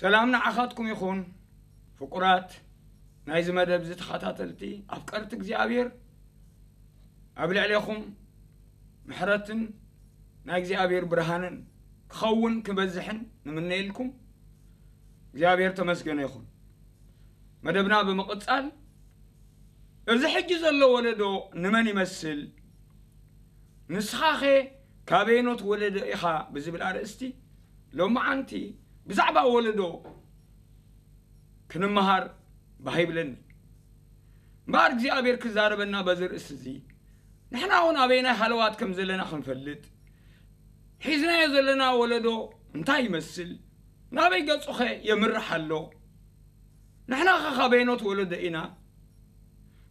ሰላም ንዓኻትኩም ይኹን። ፍቁራት ናይዚ መደብ እዚ ተኸታተልቲ፣ ኣፍቀርቲ እግዚኣብሔር፣ ኣብ ልዕሌኹም ምሕረትን ናይ እግዚኣብሔር ብርሃንን ክኸውን ክበዝሕን ንምነየልኩም። እግዚኣብሔር ተመስገነ ይኹን። መደብና ብምቕጻል፣ እዚ ሕጂ ዘሎ ወለዶ ንመን ይመስል? ንስኻኸ ካበየኖት ወለዶ ኢኻ ብዝብል ኣርእስቲ ሎማዓንቲ ብዛዕባ ወለዶ ክንመሃር ባህ ይብለኒ። እምበኣር እግዚኣብሔር ክዛረበና በዚ ርእሲ እዚ፣ ንሕና እውን ኣበየናይ ሃለዋት ከም ዘለና ክንፈልጥ፣ ሒዝናዮ ዘለና ወለዶ እንታይ ይመስል? ናበይ ገጹኸ የምርሕ ኣሎ? ንሕናኸ ካበየኖት ወለዶ ኢና?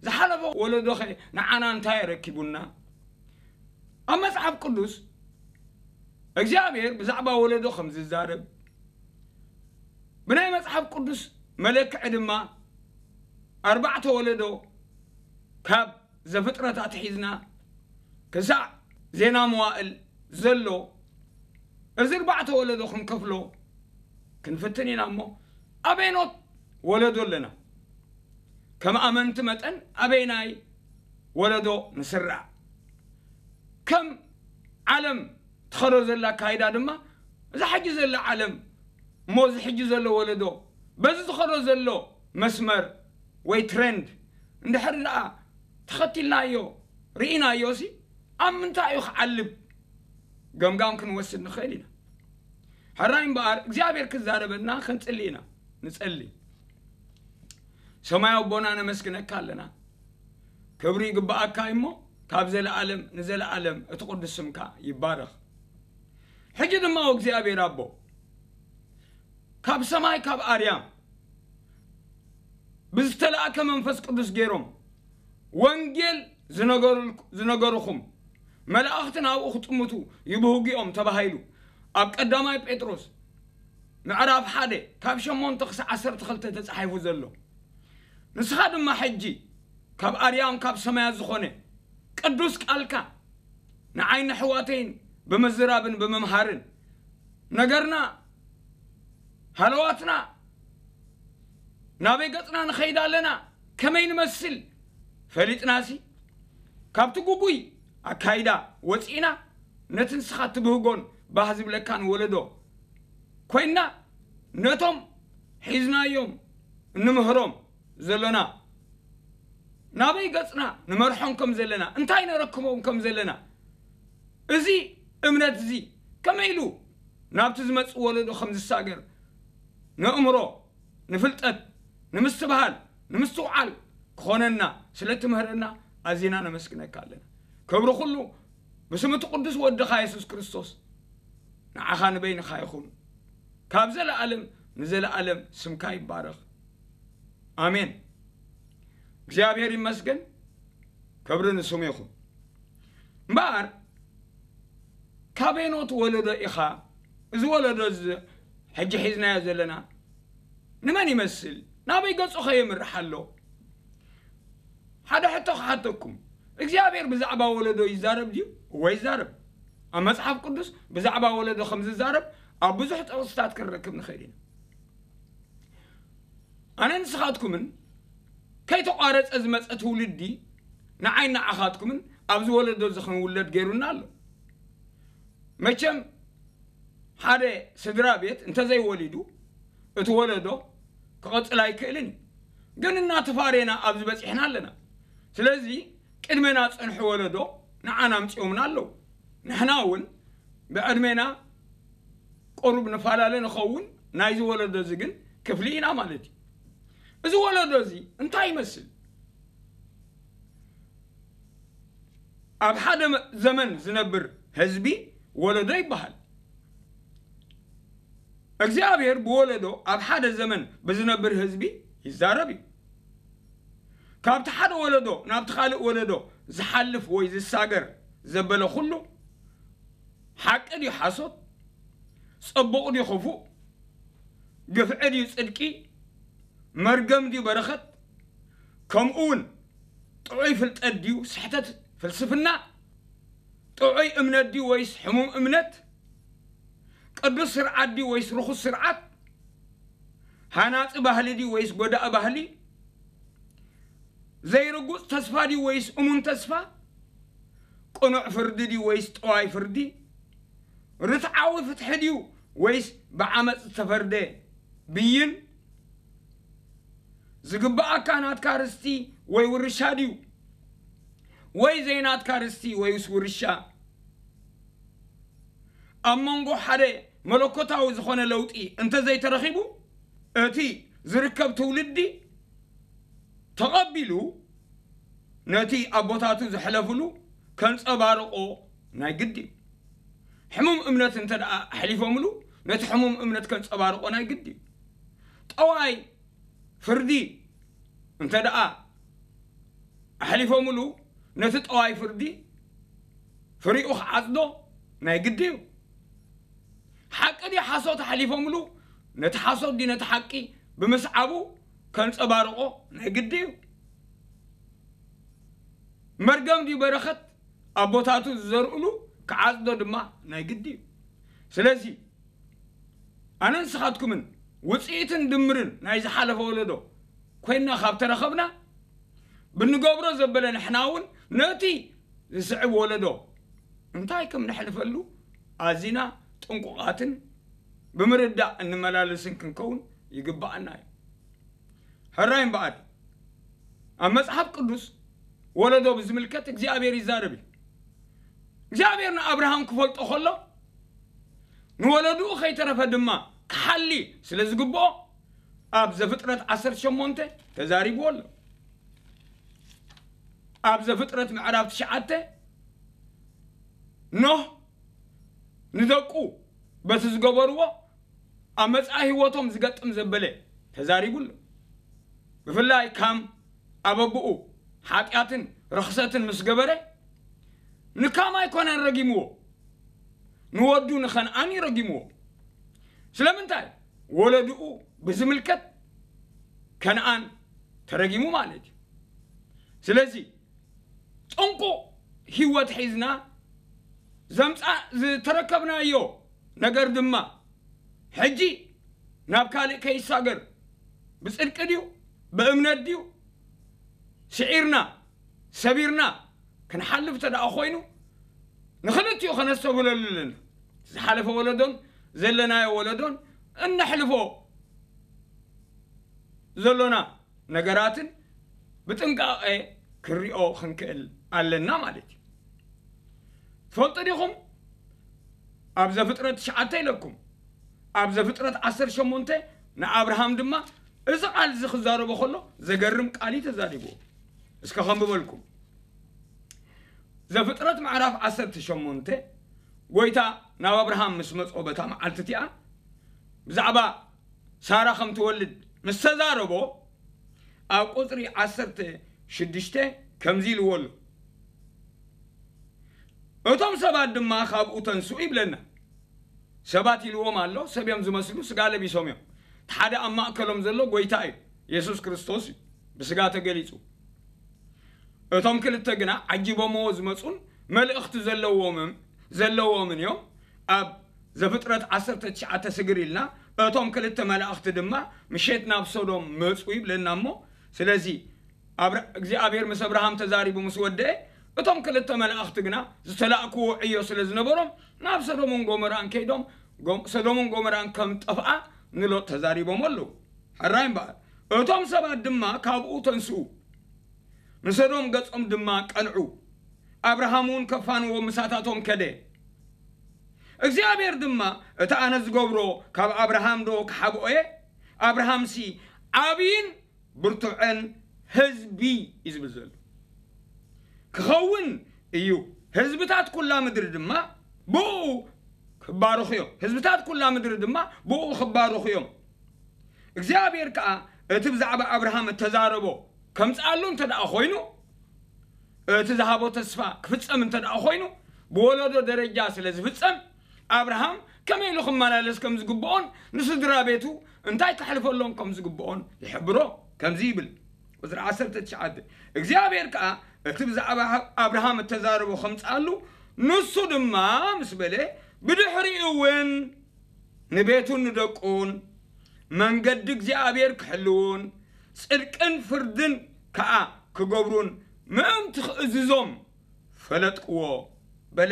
ዝሓለፈ ወለዶኸ ንዓና እንታይ ኣረኪቡና? ኣብ መጽሓፍ ቅዱስ እግዚኣብሔር ብዛዕባ ወለዶ ከም ዝዛረብ፣ ብናይ መጽሓፍ ቅዱስ መለክዒ ድማ ኣርባዕተ ወለዶ፣ ካብ ዘፍጥረት ኣትሒዝና ክሳዕ ዜና መዋእል ዘሎ፣ እዚ ኣርባዕተ ወለዶ ክንከፍሎ ክንፍትን ኢና እሞ፣ ኣበየኖት ወለዶ ኣለና? ከም ኣመንቲ መጠን ኣበየናይ ወለዶ ንስራዕ? ከም ዓለም ትኸዶ ዘላ ኣካይዳ ድማ፣ እዛ ሕጂ ዘላ ዓለም እሞ፣ እዚ ሕጂ ዘሎ ወለዶ በዚ ዝኸዶ ዘሎ መስመር ወይ ትሬንድ እንድሕር ደኣ ተኸቲልናዮ፣ ርኢናዮ ሲ፣ ኣብ ምንታይ እዩ ክዓልብ? ገምጋም ክንወስድ ንኽእል ኢና። ሕራይ እምበኣር እግዚኣብሔር ክዛረበና ክንጽሊ ኢና። ንጸሊ። ሰማያዊ ኣቦና ነመስግነካ ኣለና። ክብሪ ይግብኣካ እሞ፣ ካብ ዘለኣለም ንዘለኣለም እቲ ቅዱስ ስምካ ይባረኽ። ሕጂ ድማ እግዚኣብሔር ኣቦ፣ ካብ ሰማይ ካብ ኣርያም ብዝተላእከ መንፈስ ቅዱስ ገይሮም ወንጌል ዝነገሩልኩ-፣ ዝነገሩኹም መላእኽቲ ናብኡ ክጥምቱ ይብህጉ እዮም ተባሂሉ ኣብ ቀዳማይ ጴጥሮስ ምዕራፍ ሓደ ካብ ሸሞንተ ክሳዕ ዓሰርተ ክልተ ተጻሒፉ ዘሎ። ንስኻ ድማ ሕጂ ካብ ኣርያም ካብ ሰማያት ዝኾነ ቅዱስ ቃልካ ንዓይኒ ኣሕዋተይን ብምዝራብን ብምምሃርን፣ ነገርና፣ ሃለዋትና፣ ናበይ ገጽና ንኸይድ ኣለና፣ ከመይ ንመስል ፈሊጥናሲ፣ ካብቲ ግጉይ ኣካይዳ ወጺእና፣ ነቲ ንስኻ ትብህጎን ባህ ዝብለካን ወለዶ ኮይንና፣ ነቶም ሒዝናዮም እንምህሮም ዘሎና፣ ናበይ ገጽና ንመርሖም ከም ዘለና፣ እንታይ ነረክቦም ከም ዘለና፣ እዚ እምነት እዚ ከመይ ኢሉ ናብቲ ዝመጽእ ወለዶ ከም ዝሳገር፣ ንእምሮ፣ ንፍልጠት፣ ንምስትብሃል፣ ንምስትውዓል ክኾነና ስለ ትምህረና ኣዚና ነመስግነካ ኣለና። ክብሪ ኩሉ ብስም እቲ ቅዱስ ወድኻ የሱስ ክርስቶስ ንዓኻ ንበይንኻ ይኹን። ካብ ዘለኣለም ንዘለኣለም ስምካ ይባረኽ። ኣሜን። እግዚኣብሔር ይመስገን፣ ክብሪ ንስሙ ይኹን። እምበኣር ካበየኖት ወለዶ ኢኻ? እዚ ወለዶ እዚ ሕጂ ሒዝናዮ ዘለና ንመን ይመስል? ናበይ ገጹ ከ የምርሕ ኣሎ? ሓደ ሕቶ ክሓተኩም፣ እግዚኣብሔር ብዛዕባ ወለዶ ይዛረብ ድዩ? እወ ይዛረብ። ኣብ መጽሓፍ ቅዱስ ብዛዕባ ወለዶ ከም ዝዛረብ ኣብ ብዙሕ ጥቕስታት ክንረክብ ንኽእል ኢና። ኣነ ንስኻትኩምን ከይተቋረጸ ዝመጸ ትውልዲ ንዓይ ንዓኻትኩምን ኣብዚ ወለዶ እዚ ክንውለድ ገይሩና ኣሎ። መቸም ሓደ ስድራ ቤት እንተዘይወሊዱ እቲ ወለዶ ክቐጽል ኣይክእልን እዩ። ግን እናተፋሬና ኣብዚ በጺሕና ኣለና። ስለዚ ቅድመና ጸንሑ ወለዶ ንዓና ኣምጺኦምና ኣለዉ። ንሕና እውን ብዕድሜና ቁሩብ ንፈላለ ንኸውን፣ ናይዚ ወለዶ እዚ ግን ክፍሊ ኢና ማለት እዩ። እዚ ወለዶ እዚ እንታይ ይመስል? ኣብ ሓደ መ-፣ ዘመን ዝነብር ህዝቢ ወለዶ ይበሃል። እግዚኣብሔር ብወለዶ ኣብ ሓደ ዘመን ብዝነብር ህዝቢ ይዛረብ እዩ። ካብቲ ሓደ ወለዶ ናብቲ ካልእ ወለዶ ዝሓልፍ ወይ ዝሳገር ዘበለ ኩሉ፣ ሓቂ ድዩ ሓሶት፣ ጽቡቕ ድዩ ክፉእ፣ ግፍዒ ድዩ ጽድቂ፣ መርገም ድዩ በረኸት፣ ከምኡ እውን ጥዑይ ፍልጠት ድዩ ስሕተት ፍልስፍና፣ ጥዑይ እምነት ድዩ ወይስ ሕሙም እምነት፣ ቅዱስ ስርዓት ድዩ ወይስ ርኹስ ስርዓት፣ ሃናጺ ባህሊ ድዩ ወይስ ጎዳኢ ባህሊ? ዘይርጉጽ ተስፋ ድዩ ወይስ እሙን ተስፋ? ቅኑዕ ፍርዲ ድዩ ወይስ ጠዋይ ፍርዲ? ርትዓዊ ፍትሒ ድዩ ወይስ ብዓመጽ ዝተፈርደ ብይን? ዝግብኣካ ናትካ ርስቲ ወይ ውርሻ ድዩ ወይ ዘይናትካ ርስቲ ወይስ ውርሻ? ኣብ መንጎ ሓደ መለኮታዊ ዝኾነ ለውጢ እንተዘይተረኺቡ፣ እቲ ዝርከብ ትውልዲ ተቐቢሉ ነቲ ኣቦታቱ ዘሕለፍሉ ከንጸባርቆ ናይ ግዲ እዩ። ሕሙም እምነት እንተ ደኣ ኣሕሊፎምሉ፣ ነቲ ሕሙም እምነት ከንጸባርቆ ናይ ግዲ እዩ። ጠዋይ ፍርዲ እንተ ደኣ ኣሕሊፎምሉ፣ ነቲ ጠዋይ ፍርዲ ፍሪኡ ክዓጽዶ ናይ ግዲ እዩ። ሓቂ ድዩ ሓሶት ኣሕሊፎምሉ፣ ነቲ ሓሶት ድዩ ነቲ ሓቂ ብምስዓቡ ከንጸባርቆ ናይ ግዲ እዩ። መርገም ድዩ በረኸት ኣቦታቱ ዝዘርእሉ ክዓጽዶ ድማ ናይ ግዲ እዩ። ስለዚ ኣነ ንስኻትኩምን ውጽኢትን ድምርን ናይ ዝሓለፈ ወለዶ ኮይንና ካብ ተረኸብና፣ ብንገብሮ ዘበለ ንሕና እውን ነቲ ዝስዕብ ወለዶ እንታይ ከም ነሕልፈሉ ኣዚና ጥንቁቓትን ብምርዳእ እንመላለስን ክንከውን ይግብኣና እዩ። ሕራይ እምበኣር፣ ኣብ መጽሓፍ ቅዱስ ወለዶ ብዝምልከት እግዚኣብሔር ይዛረብ እዩ። እግዚኣብሔር ንኣብርሃም ክፈልጦ ከሎ፣ ንወለድኡ ከይተረፈ ድማ ክሓሊ ስለ ዝግብኦ፣ ኣብ ዘፍጥረት ዓሰርተ ሸሞንተ ተዛሪብዎ ኣሎ። ኣብ ዘፍጥረት ምዕራፍ ትሽዓተ፣ ኖህ ንደቁ በቲ ዝገበርዎ ኣብ መጻኢ ህይወቶም ዝገጥም ዘበለ ተዛሪቡ ኣሎ። ብፍላይ ካም ኣብ ኣቦኡ ሓጢኣትን ርኽሰትን ምስ ገበረ፣ ንካም ኣይኮነን ረጊምዎ፣ ንወዱ ንኸነኣን እዩ ረጊምዎ። ስለምንታይ? ወለድኡ ብዝምልከት ከነኣን ተረጊሙ ማለት እዩ። ስለዚ ጥንቁቕ ህይወት ሒዝና ዘምጻ-፣ ዝተረከብናዮ ነገር ድማ ሕጂ ናብ ካልእ ከይሳገር ብጽድቂ ድዩ ብእምነት ድዩ ስዒርና ሰቢርና ክንሓልፍ እንተ ደኣ ኮይኑ፣ ንኽልቲኡ ከነስተብህለሉ ኣለና። ዝሓለፈ ወለዶን ዘለናዮ ወለዶን እነሕልፎ ዘሎና ነገራትን ብጥንቃቐ ክንሪኦ ክንክእል ኣለና ማለት እዩ። ትፈልጡ ዲኹም? ኣብ ዘፍጥረት ትሽዓተ ኢለኩም፣ ኣብ ዘፍጥረት ዓሰርተ ሸሞንተ ንኣብርሃም ድማ እዚ ቃል እዚ ክዛረቦ ከሎ ዘገርም ቃል እዩ ተዛሪብዎ። እስከ ከንብበልኩም። ዘፍጥረት ምዕራፍ ዓሰርተ ሸሞንተ፣ ጎይታ ናብ ኣብርሃም ምስ መጾ በታ መዓልቲ እቲኣ ብዛዕባ ሳራ ከም ትወልድ ምስ ተዛረቦ፣ ኣብ ቁጽሪ ዓሰርተ ሽዱሽተ ከምዚ ኢልዎ ኣሎ። እቶም ሰባት ድማ ካብኡ ተንስኡ ይብለና። ሰባት ኢልዎም ኣሎ፣ ሰብ እዮም ዝመስሉ፣ ስጋ ለቢሶም እዮም። እቲ ሓደ ኣብ ማእከሎም ዘሎ ጎይታ እዩ፣ የሱስ ክርስቶስ እዩ፣ ብስጋ ተገሊጹ። እቶም ክልተ ግና ዓጂቦምዎ ዝመጹን መልእኽቲ ዘለዎምን፣ ዘለዎምን እዮም። ኣብ ዘፍጥረት ዓሰርተ ትሽዓተ ስግር ኢልና፣ እቶም ክልተ መላእኽቲ ድማ ምሸት ናብ ሶዶም መጹ ይብለና እሞ፣ ስለዚ ኣብረ-፣ እግዚኣብሔር ምስ ኣብርሃም ተዛሪቡ ምስ ወደአ፣ እቶም ክልተ መላእኽቲ ግና ዝተላእክዎ ዕዮ ስለ ዝነበሮም፣ ናብ ሰዶምን ጎመራን ከይዶም፣ ጎም-፣ ሰዶምን ጎመራን ከም ጠፍኣ ንሎጥ ተዛሪቦም ኣለዉ። ሕራይ እምበኣር፣ እቶም ሰባት ድማ ካብኡ ተንስኡ፣ ንሰዶም ገጾም ድማ ቀንዑ። ኣብርሃም እውን ከፋንዎም ምሳታቶም ከደ። እግዚኣብሔር ድማ፣ "እቲ ኣነ ዝገብሮ ካብ ኣብርሃም ዶ ክሓብኦ እየ? ኣብርሃምሲ ዓብይን ብርቱዕን ህዝቢ" እዩ ዝብል ዘሎ። "ክኸውን እዩ። ህዝብታት ኩላ ምድሪ ድማ ብኡ ክባረኹ እዮም። ህዝብታት ኩላ ምድሪ ድማ ብኡ ክባረኹ እዮም።" እግዚኣብሔር ከኣ እቲ ብዛዕባ ኣብርሃም እተዛረቦ ከምጽኣሉ እንተ ደኣ ኾይኑ፣ እቲ ዝሃቦ ተስፋ ክፍጸም እንተ ደኣ ኾይኑ፣ ብወለዶ ደረጃ ስለ ዝፍጸም፣ ኣብርሃም ከመይ ኢሉ ክመላለስ ከም ዝግብኦን ንስድራ ቤቱ እንታይ ከሕልፈሎም ከም ዝግብኦን ይሕብሮ። ከምዚ ይብል፣ ቁጽሪ ዓሰርተ ትሽዓተ፣ እግዚኣብሔር ከኣ እቲ ብዛዕባ ኣብርሃም እተዛረቦ ከምጽኣሉ፣ ንሱ ድማ ምስ በለ፣ ብድሕሪኡ እውን ንቤቱን ንደቁን መንገዲ እግዚኣብሔር ክሕልዉን ጽድቅን ፍርድን ከኣ ክገብሩን ምእንቲ ክእዝዞም ፈለጥክዎ በለ።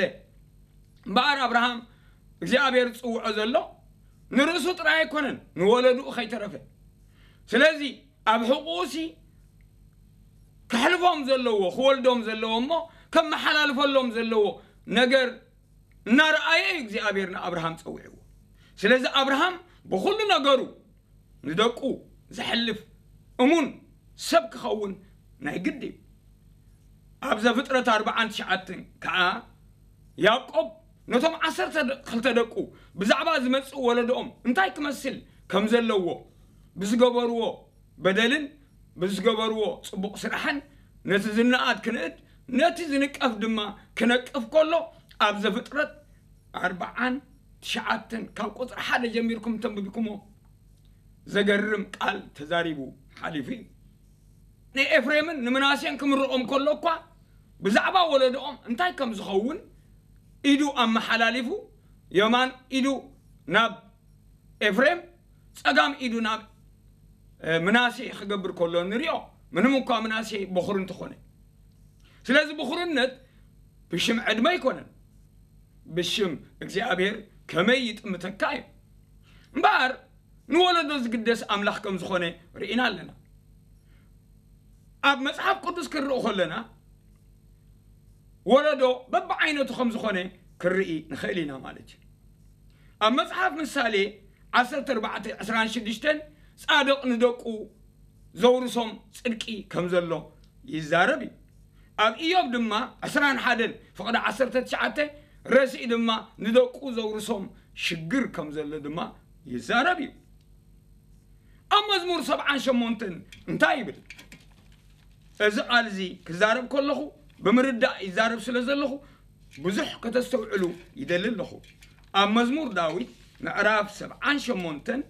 እምበኣር ኣብርሃም እግዚኣብሔር ዝጽውዖ ዘሎ ንርእሱ ጥራይ ኣይኮነን፣ ንወለድኡ ከይተረፈ። ስለዚ ኣብ ሕቑኡሲ ከሕልፎም ዘለዎ፣ ክወልዶም ዘለዎ እሞ ከመሓላልፈሎም ዘለዎ ነገር እናረኣየ እዩ እግዚኣብሔር ንኣብርሃም ጸዊዕዎ። ስለዚ ኣብርሃም ብኹሉ ነገሩ ንደቁ ዘሕልፍ እሙን ሰብ ክኸውን ናይ ግድ እዩ። ኣብ ዘፍጥረት ኣርባዓን ትሽዓተን ከኣ ያዕቆብ ነቶም ዓሰርተ ክልተ ደቁ ብዛዕባ ዝመጽእ ወለዶኦም እንታይ ክመስል ከም ዘለዎ ብዝገበርዎ በደልን ብዝገበርዎ ጽቡቕ ስራሕን ነቲ ዝነኣድ ክንእድ ነቲ ዝንቀፍ ድማ ክነቅፍ ከሎ ኣብ ዘፍጥረት ኣርባዓን ትሽዓተን ካብ ቁጽሪ ሓደ ጀሚርኩም ተንብብኩሞ ዘገርም ቃል ተዛሪቡ ሓሊፉ እዩ። ንኤፍሬምን ንምናሴን ክምርቖም ከሎ እኳ ብዛዕባ ወለዶኦም እንታይ ከም ዝኸውን ኢዱ ኣመሓላሊፉ የማን ኢዱ ናብ ኤፍሬም ጸጋም ኢዱ ናብ ምናሴ ክገብር ከሎ ንሪኦ። ምንም እኳ ምናሴ በኹሪ እንተኾነ፣ ስለዚ ብኹርነት ብሽም ዕድመ ኣይኮነን፣ ብሽም እግዚኣብሔር ከመይ ይጥምተካ እዩ። እምበኣር ንወለዶ ዝግደስ ኣምላኽ ከም ዝኾነ ርኢና ኣለና። ኣብ መጽሓፍ ቅዱስ ክንርኢ ከለና ወለዶ በብዓይነቱ ከም ዝኾነ ክንርኢ ንኽእል ኢና ማለት እዩ። ኣብ መጽሓፍ ምሳሌ ዓሰርተ ኣርባዕተ ዕስራን ሽዱሽተን ጻድቕ ንደቁ ዘውርሶም ጽድቂ ከም ዘሎ ይዛረብ እዩ። ኣብ ኢዮብ ድማ ዕስራን ሓደን ፍቕዲ ዓሰርተ ትሽዓተ ረሲእ ድማ ንደቁ ዘውርሶም ሽግር ከም ዘሎ ድማ ይዛረብ እዩ። ኣብ መዝሙር ሰብዓን ሸሞንተን እንታይ ይብል? እዚ ቃል እዚ ክዛረብ ከለኹ ብምርዳእ ይዛረብ ስለ ዘለኹ ብዙሕ ከተስተውዕሉ ይደሊ ኣለኹ። ኣብ መዝሙር ዳዊት ምዕራፍ ሰብዓን ሸሞንተን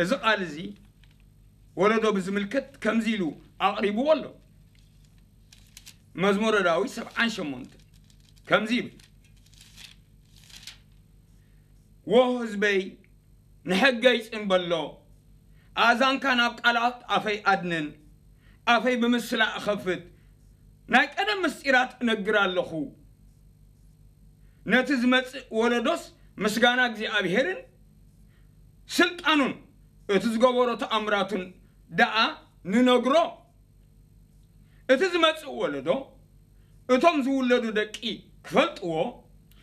እዚ ቃል እዚ ወለዶ ብዝምልከት ከምዚ ኢሉ ኣቕሪብዎ ኣሎ። መዝሙረ ዳዊት ሰብዓን ሸሞንተ ከምዚ ይብል፣ "ዎ ህዝበይ ንሕገይ ጽን በሎ፣ ኣእዛንካ ናብ ቃላት ኣፈይ ኣድንን፣ ኣፈይ ብምስላ እኸፍት፣ ናይ ቀደም ምስጢራት እነግር ኣለኹ። ነቲ ዝመጽእ ወለዶስ ምስጋና እግዚኣብሄርን ስልጣኑን እቲ ዝገበሮ ተኣምራቱን ደኣ ንነግሮ። እቲ ዝመጽእ ወለዶ እቶም ዝውለዱ ደቂ ክፈልጥዎ፣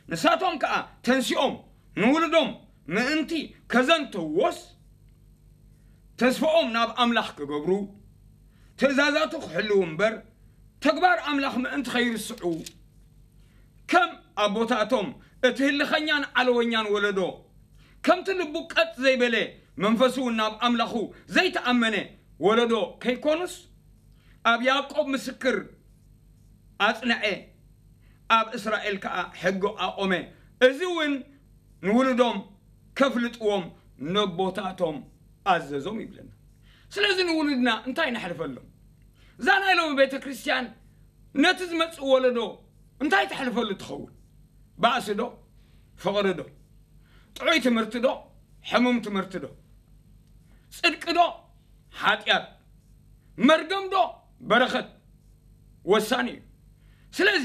ንሳቶም ከኣ ተንሲኦም ንውሉዶም ምእንቲ ከዘንተውዎስ፣ ተስፋኦም ናብ ኣምላኽ ክገብሩ፣ ትእዛዛቱ ክሕልዉ እምበር፣ ተግባር ኣምላኽ ምእንቲ ከይርስዑ፣ ከም ኣቦታቶም እቲ ህልኸኛን ዓለወኛን ወለዶ፣ ከምቲ ልቡ ቀጥ ዘይበለ መንፈሱ እውን ናብ ኣምላኹ ዘይተኣመነ ወለዶ ከይኮኑስ፣ ኣብ ያዕቆብ ምስክር ኣጽንዐ፣ ኣብ እስራኤል ከኣ ሕጊ ኣቖመ። እዚ እውን ንውሉዶም ከፍልጥዎም ነቦታቶም ኣዘዞም ይብለና። ስለዚ ንውሉድና እንታይ ነሕልፈሎም? እዛ ናይ ሎሚ ቤተ ክርስቲያን ነቲ ዝመጽእ ወለዶ እንታይ ተሕልፈሉ ትኸውን? ባእሲ ዶ? ፍቕሪ ዶ? ጥዑይ ትምህርቲ ዶ? ሕሙም ትምህርቲ ዶ? ጽድቂ ዶ? ሓጢኣት? መርገም ዶ? በረኸት? ወሳኒ እዩ። ስለዚ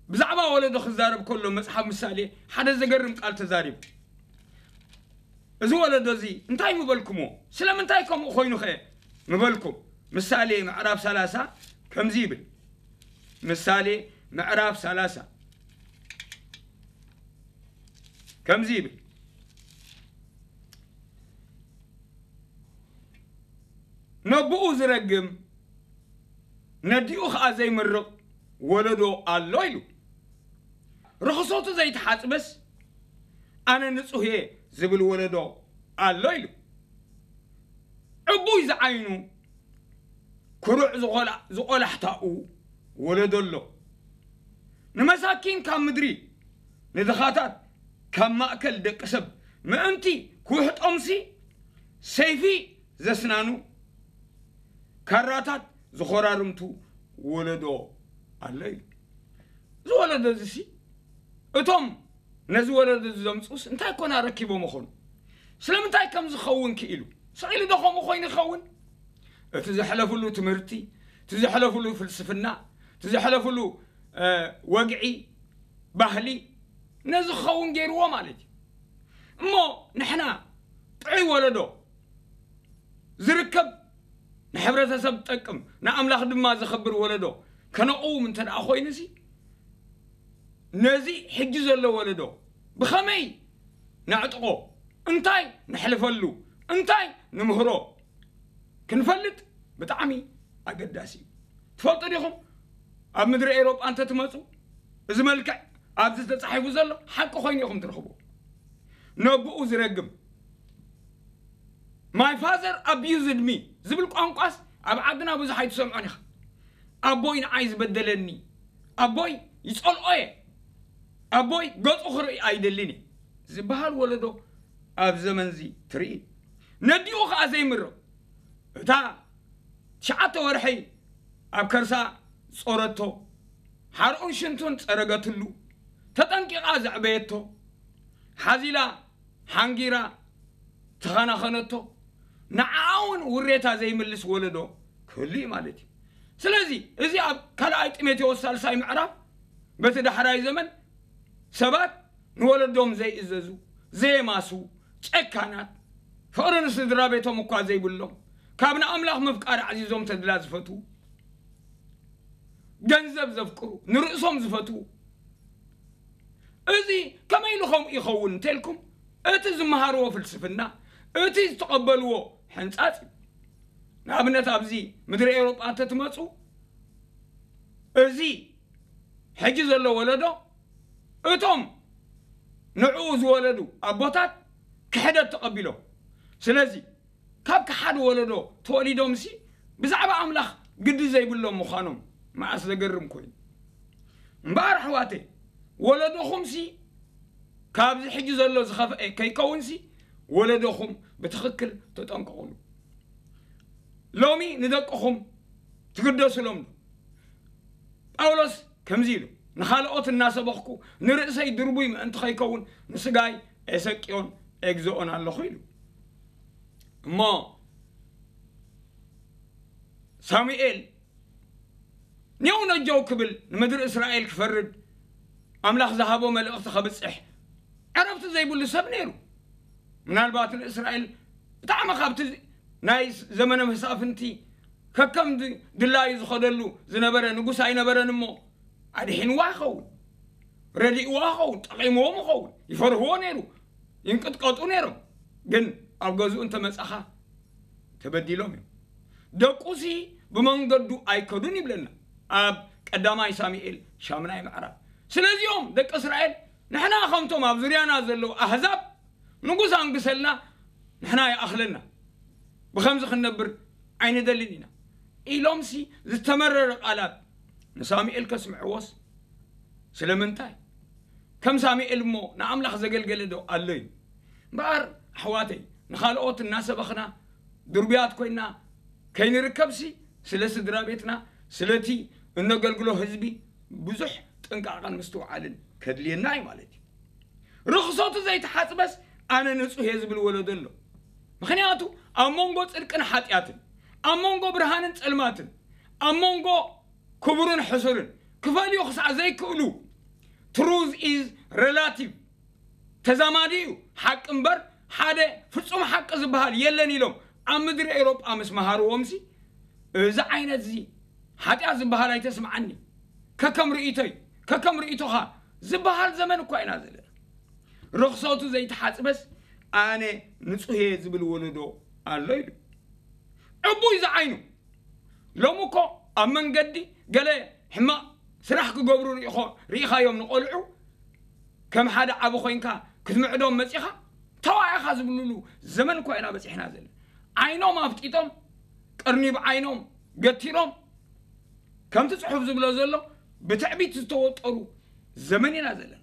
ብዛዕባ ወለዶ ክዛረብ ከሎ መጽሓፍ ምሳሌ ሓደ ዘገርም ቃል ተዛሪቡ። እዚ ወለዶ እዚ እንታይ ምበልኩሞ? ስለምንታይ ከምኡ ኮይኑኸ ምበልኩም? ምሳሌ ምዕራፍ ሰላሳ ከምዚ ይብል። ምሳሌ ምዕራፍ ሰላሳ ከምዚ ይብል፣ "ነብኡ ዝረግም ነዲኡ ኸኣ ዘይምርቕ ወለዶ ኣሎ" ኢሉ። ርኽሶቱ ዘይተሓጽበስ ኣነ ንጹህ እየ ዝብል ወለዶ ኣሎ ኢሉ። ዕቡይ ዝዓይኑ ኩሩዕ ዝቖላ-፣ ዝቖላሕታኡ ወለዶ ኣሎ። ንመሳኪን ካብ ምድሪ፣ ንድኻታት ካብ ማእከል ደቂ ሰብ ምእንቲ ክውሕጦምሲ፣ ሰይፊ ዘስናኑ፣ ካራታት ዝኾራርምቱ ወለዶ ኣሎ ኢሉ። እዚ ወለዶ እዚሲ፣ እቶም ነዚ ወለዶ እዚ ዘምጽኡስ እንታይ ኮና ረኪቦም ይኾኑ? ስለምንታይ ከም ዝኸውን ክኢሉ? ስቕ ኢሉ ዶ ከምኡ ኮይኑ ይኸውን? እቲ ዘሕለፍሉ ትምህርቲ፣ እቲ ዘሕለፍሉ ፍልስፍና፣ እቲ ዘሕለፍሉ ወግዒ፣ ባህሊ ነዚ ክኸውን ገይርዎ ማለት እዩ። እሞ ንሕና ጥዑይ ወለዶ ዝርከብ፣ ንሕብረተሰብ ዝጠቅም፣ ንኣምላኽ ድማ ዘኽብር ወለዶ ከነቕውም እንተ ደኣ ኮይኑሲ፣ ነዚ ሕጂ ዘሎ ወለዶ ብኸመይ ነዕጥቖ? እንታይ ነሕልፈሉ? እንታይ ንምህሮ? ክንፈልጥ ብጣዕሚ ኣገዳሲ እዩ። ትፈልጡ ዲኹም? ኣብ ምድሪ ኤውሮጳ እንተ ትመጹ፣ እዚ መልክዕ ኣብዚ ተጻሒፉ ዘሎ ሓቂ ኮይኑ ኢኹም ትረኽቡ። ነብኡ ዝረግም፣ "My father abused me" ዝብል ቋንቋስ ኣብ ዓድና ብዙሕ ኣይትሰምዖን ኢኻ። "ኣቦይ ንዓይ ዝበደለኒ፣ ኣቦይ ይጸልኦ እየ፣ ኣቦይ ገጹ ክርኢ ኣይደልን እየ" ዝበሃል ወለዶ ኣብ ዘመንዚ ትርኢ። ነዲኡ ኸኣ ዘይምሮ፣ እታ ትሽዓተ ወርሒ ኣብ ከርሳ ጾረቶ፣ ሓርኡን ሽንቱን ጸረገትሉ፣ ተጠንቂቓ ዘዕበየቶ፣ ሓዚላ ሓንጊራ ተኸናኸነቶ፣ ንዓኣ እውን ውሬታ ዘይምልስ ወለዶ ክህሉ እዩ ማለት እዩ። ስለዚ እዚ ኣብ ካልኣይ ጢሞቴዎስ ሳልሳይ ምዕራፍ፣ በቲ ዳሕራይ ዘመን ሰባት ንወለዶም ዘይእዘዙ፣ ዘየማስዉ፣ ጨካናት፣ ፍቕሪ ንስድራ ቤቶም እኳ ዘይብሎም፣ ካብ ንኣምላኽ ምፍቃር ኣዕዚዞም ተድላ ዝፈትዉ፣ ገንዘብ ዘፍቅሩ፣ ንርእሶም ዝፈትዉ፣ እዚ ከመይ ኢሉ ከምኡ ይኸውን እንተልኩም፣ እቲ ዝመሃርዎ ፍልስፍና፣ እቲ ዝተቐበልዎ ሕንጻጽ እዩ። ንኣብነት ኣብዚ ምድሪ ኤውሮጳ እንተትመጹ፣ እዚ ሕጂ ዘሎ ወለዶ፣ እቶም ንዕኡ ዝወለዱ ኣቦታት ክሕደት ተቐቢሎም። ስለዚ ካብ ከሓዲ ወለዶ ተወሊዶምሲ ብዛዕባ ኣምላኽ ግዲ ዘይብሎም ምዃኖም መኣስ ዘገርም ኮይኑ። እምበኣር ኣሕዋተይ፣ ወለዶኹምሲ ካብዚ ሕጂ ዘሎ ዝኸፍአ ከይከውንሲ፣ ወለዶኹም ብትኽክል ተጠንቀቑሉ። ሎሚ ንደቅኹም ትግደሱሎም ዶ? ጳውሎስ ከምዚ ኢሉ፣ "ንኻልኦት እናሰበኽኩ ንርእሰይ ድርቡይ ምእንቲ ኸይከውን ንስጋይ ኤሰቅዮን ኤግዝኦን ኣለኹ" ኢሉ። እሞ ሳሙኤል ኔው ነጀው ክብል ንምድሪ እስራኤል ክፈርድ ኣምላኽ ዝሃቦ መልእኽቲ ከብጽሕ ዕረፍቲ ዘይብሉ ሰብ ነይሩ። ምናልባት ንእስራኤል ብጣዕሚ ካብቲ ናይ ዘመነ መሳፍንቲ ከከም ድ-፣ ድላዩ ዝኸደሉ ዝነበረ ንጉስ ኣይነበረን እሞ ኣድሒንዋ ይኸውን፣ ረዲእዋ ይኸውን፣ ጠቒምዎም ይኸውን። ይፈርህዎ ነይሩ፣ ይንቅጥቀጡ ነይሮም። ግን ኣብ ገዝኡ እንተመጻኻ ተበዲሎም እዮም። ደቁሲ ብመንገዱ ኣይከዱን ይብለና ኣብ ቀዳማይ ሳሙኤል ሻምናይ ምዕራፍ። ስለዚኦም ደቂ እስራኤል ንሕና ከምቶም ኣብ ዙርያና ዘለዉ ኣህዛብ ንጉስ ኣንግሰልና፣ ንሕና ይኣኽለና፣ ብኸምዚ ክንነብር ኣይንደልን ኢና ኢሎምሲ ዝተመረረ ቃላት ንሳሙኤል ከስምዕዎስ ስለምንታይ? ከም ሳሙኤል እሞ ንኣምላኽ ዘገልገለ ዶ ኣሎ እዩ? እምበኣር ኣሕዋተይ፣ ንኻልኦት እናሰበኽና ድርቡያት ኮይና ከይንርከብሲ፣ ስለ ስድራ ቤትና፣ ስለቲ እነገልግሎ ህዝቢ ብዙሕ ጥንቃቐን ምስትውዓልን ከድልየና እዩ ማለት እዩ። ርኽሰቱ ዘይተሓጽበስ ኣነ ንጹህ እየ ዝብል ወለዶ ኣሎ። ምኽንያቱ ኣብ መንጎ ጽድቅን ሓጢኣትን፣ ኣብ መንጎ ብርሃንን ጸልማትን፣ ኣብ መንጎ ክቡርን ሕሱርን ክፈልዩ ክሳዕ ዘይክእሉ፣ truth is relative፣ ተዛማዲ እዩ። ሓቂ እምበር ሓደ ፍጹም ሓቂ ዝበሃል የለን ኢሎም ኣብ ምድሪ ኤውሮጳ ምስ መሃርዎምሲ፣ እዚ ዓይነት እዚ ሓጢኣት ዝበሃል ኣይተስምዓኒ፣ ከከም ርእይቶይ፣ ከከም ርእይቶኻ ዝበሃል ዘመን እኳ ኢና ዘለና። ርኽሰቱ ዘይተሓጽበስ ኣነ ንጹህ እየ ዝብል ወለዶ ኣሎ ኢሉ። ዕቡይ ዝዓይኑ። ሎሚ እኮ ኣብ መንገዲ ገለ ሕማቕ ስራሕ ክገብሩ ርኢኾ-፣ ርኢኻዮም ንቖልዑ፣ ከም ሓደ ዓቢ ኮይንካ ክትምዕዶም መጺኻ፣ ተዋ ኢኻ ዝብልሉ ዘመን እኳ ኢና በጺሕና ዘለና። ዓይኖም ኣፍጢጦም፣ ቀርኒ ብዓይኖም ገቲሮም፣ ከምቲ ጽሑፍ ዝብሎ ዘሎ፣ ብትዕቢት ዝተወጠሩ ዘመን ኢና ዘለና።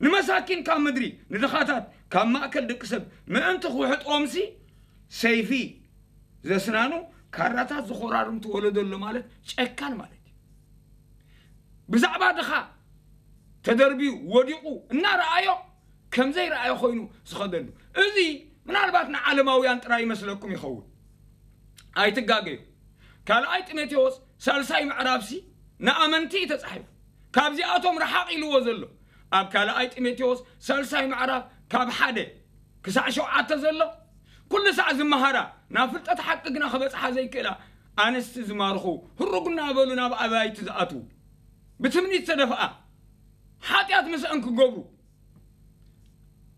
ንመሳኪን ካብ ምድሪ፣ ንድኻታት ካብ ማእከል ደቂ ሰብ ምእንቲ ክውሕጥዎምሲ፣ ሰይፊ ዘስናኑ፣ ካራታት ዝኾራርምቲ ወለዶ ኣሎ ማለት ጨካን ማለት እዩ። ብዛዕባ ድኻ ተደርብዩ ወዲቑ እናረኣዮ፣ ከም ዘይረኣየ ኮይኑ ዝኸደሉ። እዚ ምናልባት ንዓለማውያን ጥራይ ይመስለኩም ይኸውን። ኣይትጋገዩ። ካልኣይ ጢሞቴዎስ ሳልሳይ ምዕራፍሲ ንኣመንቲ እዩ ተጻሒፉ። ካብዚኣቶም ረሓቕ ኢልዎ ዘሎ ኣብ ካልኣይ ጢሞቴዎስ ሳልሳይ ምዕራፍ ካብ ሓደ ክሳዕ ሸውዓተ ዘሎ ኩሉ ሳዕ ዝመሃራ ናብ ፍልጠት ሓቂ ግና ክበጽሓ ዘይክእላ ኣንስቲ ዝማርኹ ህሩግ እናበሉ ናብ ኣባይቲ ዝኣትዉ ብትምኒት ዝተደፍኣ ሓጢኣት ምስአን ክገብሩ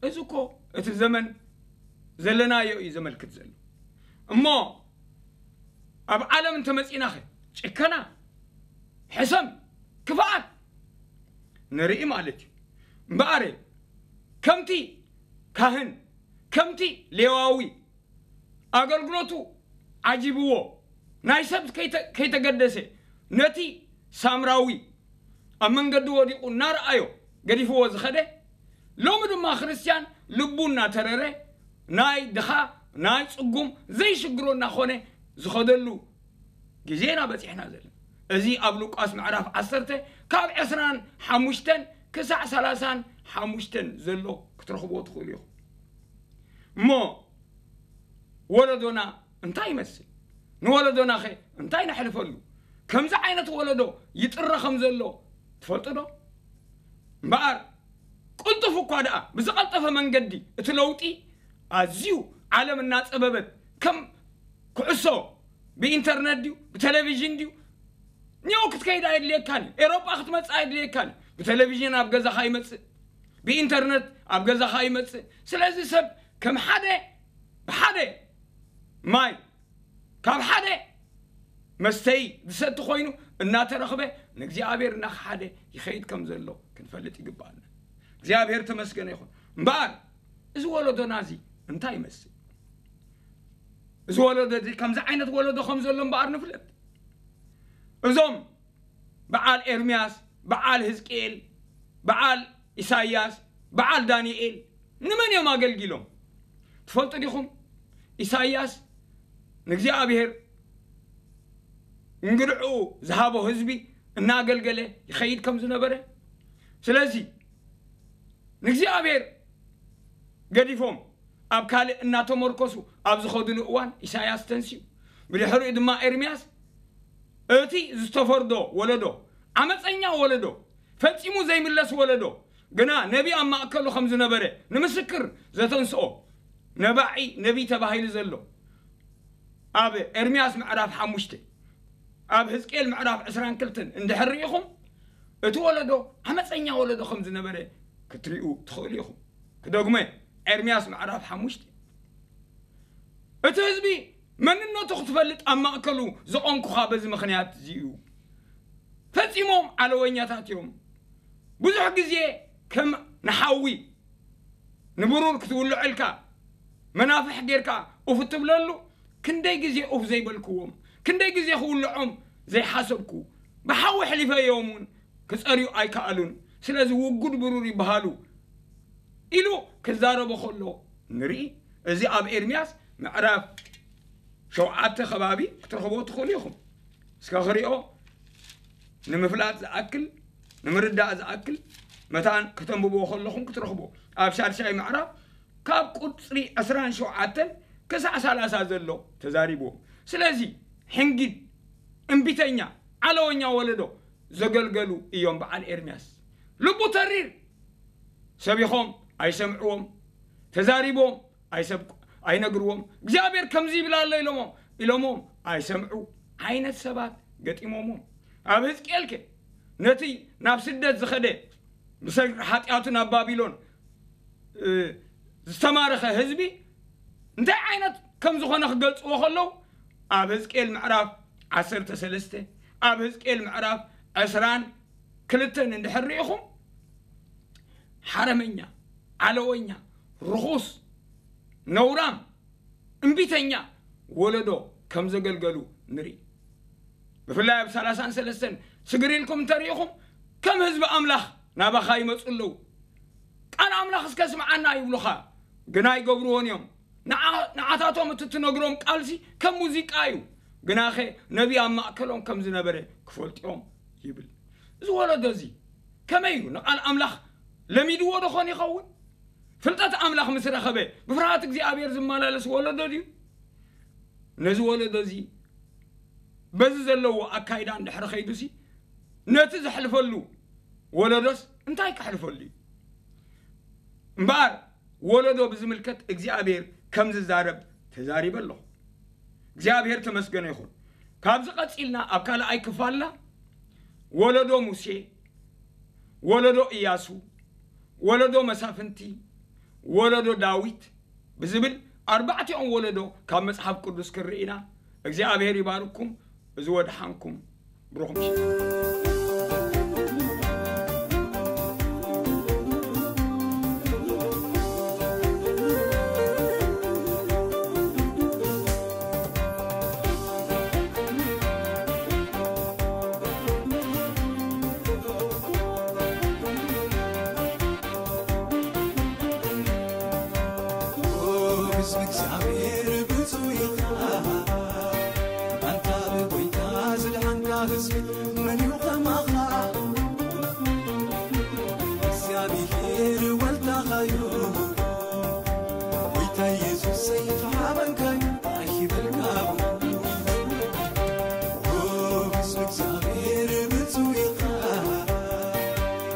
እዚ እኮ እቲ ዘመን ዘለናዮ እዩ ዘመልክት ዘሎ። እሞ ኣብ ዓለም እንተመጺእናኸ ጭከና፣ ሕሰም፣ ክፍኣት ንርኢ ማለት እዩ። እምበኣር ከምቲ ካህን ከምቲ ሌዋዊ ኣገልግሎቱ ዓጂብዎ ናይ ሰብ ከይተ- ከይተገደሰ ነቲ ሳምራዊ ኣብ መንገዲ ወዲቑ እናረኣዮ ገዲፍዎ ዝኸደ ሎሚ ድማ ክርስትያን ልቡ እናተረረ ናይ ድኻ ናይ ጽጉም ዘይሽግሮ እናኾነ ዝኸደሉ ግዜና በጺሕና ዘለና። እዚ ኣብ ሉቃስ ምዕራፍ ዓሰርተ ካብ ዕስራን ሓሙሽተን ክሳዕ ሰላሳን ሓሙሽተን ዘሎ ክትረኽብዎ ትኽእሉ ኢኹም። እሞ ወለዶና እንታይ ይመስል? ንወለዶናኸ እንታይ ነሕልፈሉ? ከምዚ ዓይነት ወለዶ ይጥረ ከም ዘሎ ትፈልጡ ዶ? እምበኣር ቅልጡፍ እኳ ደኣ ብዝቐልጠፈ መንገዲ እቲ ለውጢ ኣዝዩ ዓለም እናጸበበት ከም ኩዕሶ ብኢንተርነት ድዩ ብቴሌቪዥን ድዩ ኒዮ ክትከይድ ኣየድልየካን እዩ። ኤሮጳ ክትመጽእ ኣየድልየካን እዩ። ብቴሌቪዥን ኣብ ገዛኻ ይመጽእ፣ ብኢንተርነት ኣብ ገዛኻ ይመጽእ። ስለዚ ሰብ ከም ሓደ ብሓደ ማይ ካብ ሓደ መስተይ ዝሰቲ ኮይኑ እናተረኽበ ንእግዚኣብሔር እናክሓደ ይኸይድ ከም ዘሎ ክንፈልጥ ይግባኣና። እግዚኣብሔር ተመስገነ ይኹን። እምበኣር እዚ ወለዶና እዚ እንታይ ይመስል? እዚ ወለዶ እዚ ከምዚ ዓይነት ወለዶ ከም ዘሎ እምበኣር ንፍለጥ። እዞም በዓል ኤርምያስ፣ በዓል ህዝቅኤል፣ በዓል ኢሳይያስ፣ በዓል ዳንኤል ንመን እዮም ኣገልጊሎም? ትፈልጡ ዲኹም? ኢሳይያስ ንእግዚኣብሔር እንግድዕኡ ዝሃቦ ህዝቢ እናገልገለ ይኸይድ ከም ዝነበረ ስለዚ ንእግዚኣብሔር ገዲፎም ኣብ ካልእ እናተመርኮሱ ኣብ ዝኸድሉ እዋን ኢሳያስ ተንስዩ። ብድሕሪኡ ድማ ኤርምያስ እቲ ዝተፈርዶ ወለዶ ዓመፀኛ ወለዶ ፈጺሙ ዘይምለስ ወለዶ ግና ነቢ ኣብ ማእከሉ ከም ዝነበረ ንምስክር ዘተንስኦ ነባዒ ነቢ ተባሂሉ ዘሎ ኣብ ኤርምያስ ምዕራፍ ሓሙሽተ ኣብ ህዝቅኤል ምዕራፍ ዕስራን ክልተን እንድሕር ርኢኹም እቲ ወለዶ ዓመፀኛ ወለዶ ከም ዝነበረ ክትሪኡ ትኽእሉ ኢኹም። ክደግመ ኤርምያስ ምዕራፍ ሓሙሽተ እቲ ህዝቢ መንነቱ ክትፈልጥ ኣብ ማእከሉ ዘቐንኩኻ በዚ ምኽንያት እዚ እዩ። ፈጺሞም ዓለወኛታት እዮም። ብዙሕ ግዜ ከም ንሓዊ ንብሩር ክትውልዐልካ መናፍሕ ጌርካ ኡፍ እትብለሉ ክንደይ ግዜ ኡፍ ዘይበልክዎም ክንደይ ግዜ ክውልዖም ዘይሓሰብኩ ብሓዊ ሕሊፈዮም እውን ክጸርዩ ኣይከኣሉን ስለዚ ውጉድ ብሩር ይበሃሉ ኢሉ ክዛረቦ ከሎ ንርኢ። እዚ ኣብ ኤርምያስ ምዕራፍ ሸውዓተ ከባቢ ክትረኽቦ ትኽእሉ ኢኹም። እስከ ክሪኦ ንምፍላጥ ዝኣክል ንምርዳእ ዝኣክል መታን ከተንብብዎ ከለኹም ክትረኽቦ ኣብ ሻድሻይ ምዕራፍ ካብ ቁፅሪ ዕስራን ሸውዓተን ክሳዕ ሰላሳ ዘሎ ተዛሪብዎም። ስለዚ ሕንጊድ እምቢተኛ ዓለወኛ ወለዶ ዘገልገሉ እዮም በዓል ኤርምያስ። ልቡ ተሪር ሰቢኾም ኣይሰምዕዎም ተዛሪቦም ኣይሰብኩ ኣይነግርዎም እግዚኣብሔር ከምዚ ይብል ኣሎ ኢሎሞም ኢሎሞም ኣይሰምዑ ዓይነት ሰባት ገጢሞሞም ኣብ ህዝቅኤል ከ ነቲ ናብ ስደት ዝኸደ ብሰግሪ ሓጢኣቱ ናብ ባቢሎን ዝተማረኸ ህዝቢ እንታይ ዓይነት ከም ዝኾነ ክገልፅዎ ከለዉ ኣብ ህዝቅኤል ምዕራፍ ዓሰርተ ሰለስተ ኣብ ህዝቅኤል ምዕራፍ ዕስራን ክልተን እንድሕር ርኢኹም ሓረመኛ ዓለወኛ ርኹስ ነውራም እምቢተኛ ወለዶ ከም ዘገልገሉ ንርኢ። ብፍላይ ኣብ ሰላሳን ሰለስተን ስግር ኢልኩም እንተርኢኹም ከም ህዝቢ ኣምላኽ ናባኻ ይመፁ ኣለዉ። ቃል ኣምላኽ እስከ ስምዓና ይብሉኻ፣ ግና ኣይገብርዎን እዮም። ንዓታቶም እቲ ትነግሮም ቃልሲ ከም ሙዚቃ እዩ፣ ግናኸ ነቢ ኣብ ማእከሎም ከም ዝነበረ ክፈልጡ እዮም ይብል። እዚ ወለዶ እዚ ከመይ እዩ ንቓል ኣምላኽ ለሚድዎ ዶ ኾን ይኸውን? ፍልጠት ኣምላኽ ምስ ረኸበ፣ ብፍርሃት እግዚኣብሔር ዝመላለስ ወለዶ ድዩ? ነዚ ወለዶ እዚ በዚ ዘለዎ ኣካይዳ እንድሕሪ ኸይዱሲ፣ ነቲ ዘሕልፈሉ ወለዶስ እንታይ ከሕልፈሉ እዩ? እምበኣር ወለዶ ብዝምልከት እግዚኣብሔር ከም ዝዛረብ ተዛሪበ ኣለኹ። እግዚኣብሔር ተመስገነ ይኹን። ካብዚ ቀጺልና ኣብ ካልኣይ ክፋልና ወለዶ ሙሴ፣ ወለዶ ኢያሱ፣ ወለዶ መሳፍንቲ፣ ወለዶ ዳዊት ብዝብል ኣርባዕቲኦም ወለዶ ካብ መጽሓፍ ቅዱስ ክርኢ ኢና። እግዚኣብሔር ይባርኩም። እዚ ወድሓንኩም። ብሩኽ ምሽት። ህዝቢ እግዚኣብሔር ብፁዕ ኢኻ። ኣንታ ብጎይታ ዝድሓንካ ህዝቢ መን እዩ ከማኻ? እግዚኣብሔር ወልዳኻዩ። ጎይታ ኢየሱሰይ ተሓበንካዩ ኣይበልካቡ። ኦ ህዝቢ እግዚኣብሔር ብፁዕ ኢኻ።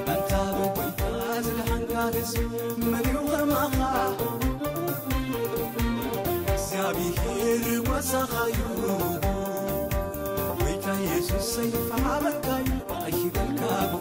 ኣንታ ብጎይታ ዝድሓንካ ህዝቢ መን እዩ ከማኻ? እግዚኣብሔር ጓሳኻዩ። ጎይታ ኢየሱሰይ ተሓበንካዩ ኣይበልካቡ።